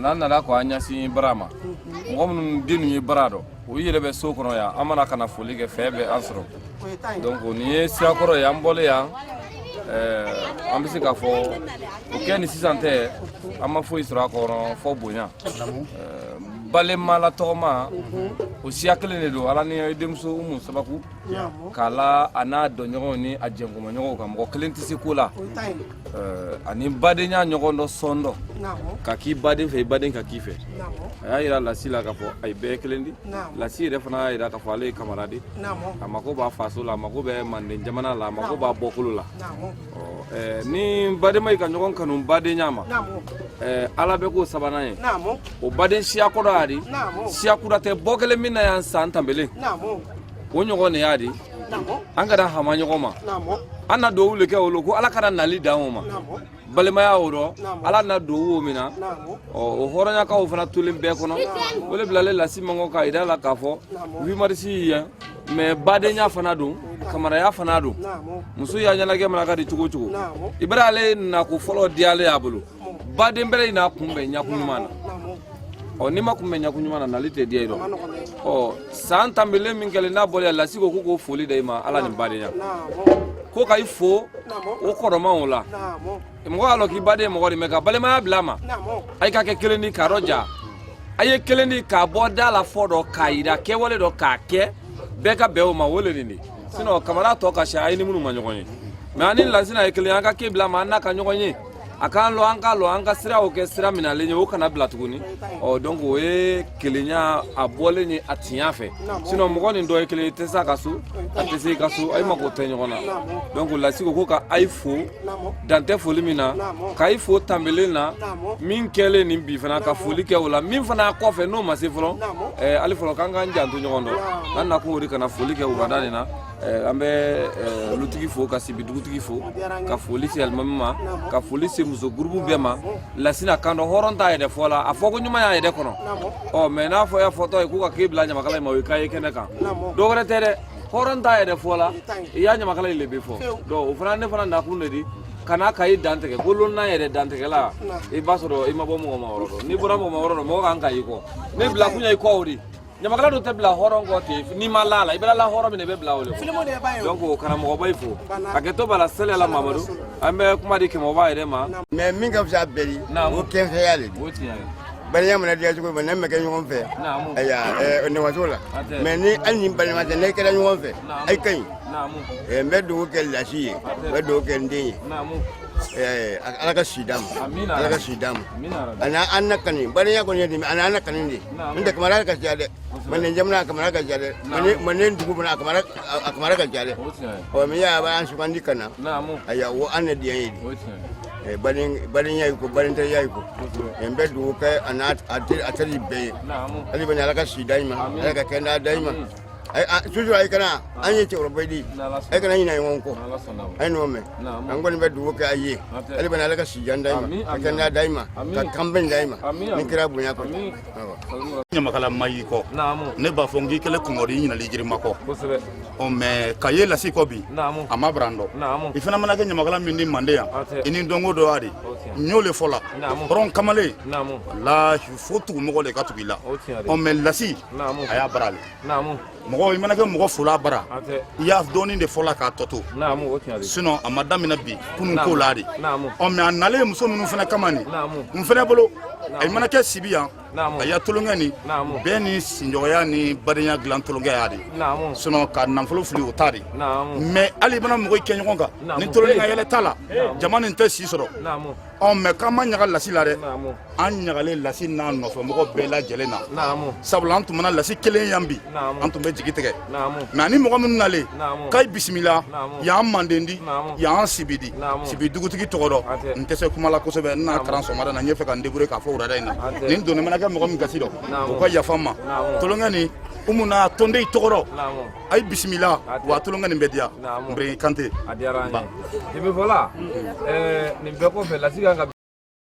N'an nana ko an ɲɛsin bara ma, mɔgɔ minnu den ye bara dɔn, u yɛrɛ bɛ so kɔnɔ yan. An mana ka na foli kɛ, fɛn bɛ an sɔrɔ. Donc nin ye sirakɔrɔ ye, an bɔlen yan. An bɛ se k'a fɔ o kɛ ni sisan tɛ, an ma foyi sɔrɔ a kɔnɔ fɔ bonya. Balima la tɔgɔma, o siya kelen de don. Ala ni ye denmuso Umu Sabaku k'a la, a n'a dɔnɲɔgɔnw ni a jɛnkumaɲɔgɔnw kan, mɔgɔ kelen tɛ se ko la. Ani badenya ɲɔgɔn dɔ sɔn dɔ ka k'i baden fɛ, i baden ka k'i fɛ. A y'a yira Lasi la k'a fɔ a ye bɛɛ kelen di. Lasi yɛrɛ fana y'a yira k'a fɔ ale ye kamara di, a mako b'a faso la, a mako bɛ manden jamana la, a mako b'a bɔkolo la. Ni badenma yi ka ɲɔgɔn kanu badenya ma, Ala bɛ k'o sabanan ye. O baden siya kɔrɔ y'a di, siya kura tɛ bɔ kelen min na yan san tanbelen, o ɲɔgɔn de y'a di. An kana hama ɲɔgɔn ma, an na duwawu le kɛ olu ko Ala kana nali dan o ma. Balimaya o rɔ, Ala na duwawu o min na. Ɔ, o hɔrɔnyakaw fana tolen bɛɛ kɔnɔ, o le bilalen Lasi mangɔ k'a yira la k'a fɔ 8 mars yan mais badenya fana don, kamaraya fana don. Muso y'a ɲɛnajɛ mana ka di cogo o cogo, i bɛrɛ ale nako fɔlɔ diyalen y'a bolo, baden bɛrɛ n'a kunbɛn ɲakun ɲuman na. Ɔ, n'i ma kunbɛn ɲakun ɲuman na, nali tɛ diya i dɔn. Ɔ, san tanbelen min kɛlen n'a bɔlen, Lasi ko k'o foli da i ma, Ala ni badenya ko ka i fo o kɔrɔman o la. Mɔgɔ y'a lɔn k'i baden mɔgɔ de mɛ ka balimaya bila a ma, a ka kɛ kelen di k'a dɔ ja, a ye kelen di k'a bɔ da la fɔ dɔ k'a yira kɛwale dɔ k'a kɛ bɛɛ ka bɛn o ma. O le nin de, sinon kamara tɔ ka siya a ye ni minnu ma ɲɔgɔn ye mais ani Lasina ye kelen, an ka ke bila ma, an n'a ka ɲɔgɔn ye, a k'an lɔ, an k'a lɔ, an ka siraw kɛ sira minalen ye, o kana bila tuguni. Ɔ, donc o ye kelenya a bɔlen ye a tiɲɛ fɛ. Sinon mɔgɔ nin dɔ ye kelen ye, tɛ se a ka so, a tɛ se i ka so, a ye mako tɛ ɲɔgɔn na. Donc Lasi ko ko ka a ye fo dan tɛ foli min na, ka i fo tanbelen na min kɛlen nin bi fana, ka foli kɛ o la min fana kɔfɛ n'o ma se fɔlɔ. Hali fɔlɔ k'an k'an janto ɲɔgɔn dɔ, an nakun o de kana foli kɛ wulada nin na. An bɛ lutigi fo, ka Sibi dugutigi fo, ka foli se alimami ma, ka foli se muso gurupu bɛɛ ma. Lasina kan dɔ hɔrɔn t'a yɛrɛ fɔ la, a fɔ ko ɲuman y'a yɛrɛ kɔnɔ. Ɔ, mais n'a fɔ y'a fɔtɔ ye k'u ka k'i bila ɲamakala in ma, o ye k'a ye kɛnɛ kan, dɔ wɛrɛ tɛ dɛ. Hɔrɔn t'a yɛrɛ fɔ la, i y'a ɲamakala in le bɛ fɔ. Donc o fana, ne fana nakun de di kana ka i dantigɛ ko lonna yɛrɛ dantigɛla, i b'a sɔrɔ i ma bɔ mɔgɔ ma yɔrɔ dɔn. N'i bɔra mɔgɔ ma yɔrɔ dɔn, mɔgɔ kan ka y'i kɔ ne bila kun i kɔ o de. Ɲamakala dun tɛ bila hɔrɔn kɔ ten. N'i ma la a la, i bɛ la hɔrɔn min i bɛ bila o de kɔ. Donc o karamɔgɔba i fo hakɛto b'a la. Sali ala Mamadu, an bɛ kuma di kɛmɛba yɛrɛ ma. Mais min ka fisa bɛɛ di, o kɛnfɛya le di. O tiɲɛ ye. Balima mana diya cogo min, ne ma kɛ ɲɔgɔn fɛ, ayiwa, nafa la. Mais ni hali ni balima tɛ, ne kɛra ɲɔgɔn fɛ, ayi ka ɲi. N bɛ dugawu kɛ Lasi ye, n bɛ dugawu kɛ n den ye. Ala ka si d'a ma, Ala ka si d'a ma. Ani an na kani balima kɔni ye nin, ani an na kani de. N tɛ kamara ka siya dɛ, manden jamana kamara ka siya dɛ, manden dugu fana a kamara ka siya dɛ. Ɔ, min y'a b'an sugandi ka na, ayiwa, o an na diya ye di. Balenya yi ko, balintɛya yi ko, n bɛ dugawu kɛ a n'a a teri bɛɛ ye. Hali bɛ Ala ka si d'a ma, Ala ka kɛnɛya d'a ma. Toujours a kana an ye cɛkɔrɔba di, a kana ɲinɛ ɲɔgɔn kɔ, a ye ɲɔgɔn mɛn. An kɔni bɛ dugawu kɛ a ye, hali bɛ Ala ka si jan d'a ma, ka kɛnɛya d'a ma, ka kanbɛn d'a ma ni kira bonya kɔnɔ. Ɲamakala ma y'i kɔ, ne b'a fɔ n k'i kɛlen kɔngɔdi ɲinali jirima kɔ. Ɔ, mais ka ye Lasi kɔ bi, a ma bara n dɔn. I fana mana kɛ ɲamakala min di mande yan, i ni dɔnko dɔ y'a di, n y'o le fɔ la hɔrɔn kamalen, walahi, fo tugumɔgɔ de ka tugu i la. Ɔ, mais Lasi a y'a bara le mɔgɔ, i mana kɛ mɔgɔ fola bara, i y'a dɔɔnin de fɔla k'a tɔ to, sinon a ma daminɛ bi, kunun ko la de. Ɔ, mais a nalen muso minnu fana kama nin, n fana bolo, a mana kɛ Sibi yan, a ya tolonkɛ ni bɛɛ ni sinjɔgɔya ni badenya dilan tolonkɛ y'a de, sinon ka nafolo fili o ta de. Mais hali i mana mɔgɔ kɛ ɲɔgɔn kan ni tolonkɛ ka yɛlɛ t'a la, jama nin tɛ si sɔrɔ. Ɔ, mais k'an ma ɲaga Lasi la dɛ, an ɲagalen Lasi n'a nɔfɛ mɔgɔ bɛɛ lajɛlen na, sabula an tun mana Lasi kelen yan bi, an tun bɛ jigi tigɛ. Mais ani mɔgɔ minnu nalen k'a ye bisimila yan manden di yan, Sibi di, Sibi dugutigi tɔgɔ dɔ, n tɛ se kuma la kosɛbɛ, n n'a kalan sɔgɔmada na, n ye fɛ ka n débrouiller k'a fɔ wulada in na. Nin donni mana kɛ mɔgɔ min gasi dɔ, o ka yafa n ma. Tolonkɛ ni Umu n'a tɔnden tɔgɔ dɔ, a ye bisimila wa tolonkɛ nin bɛ diya n Kante. A diyara an ye. Jɛmɛfɔla, nin bɛɛ kɔfɛ, Lasi kan ka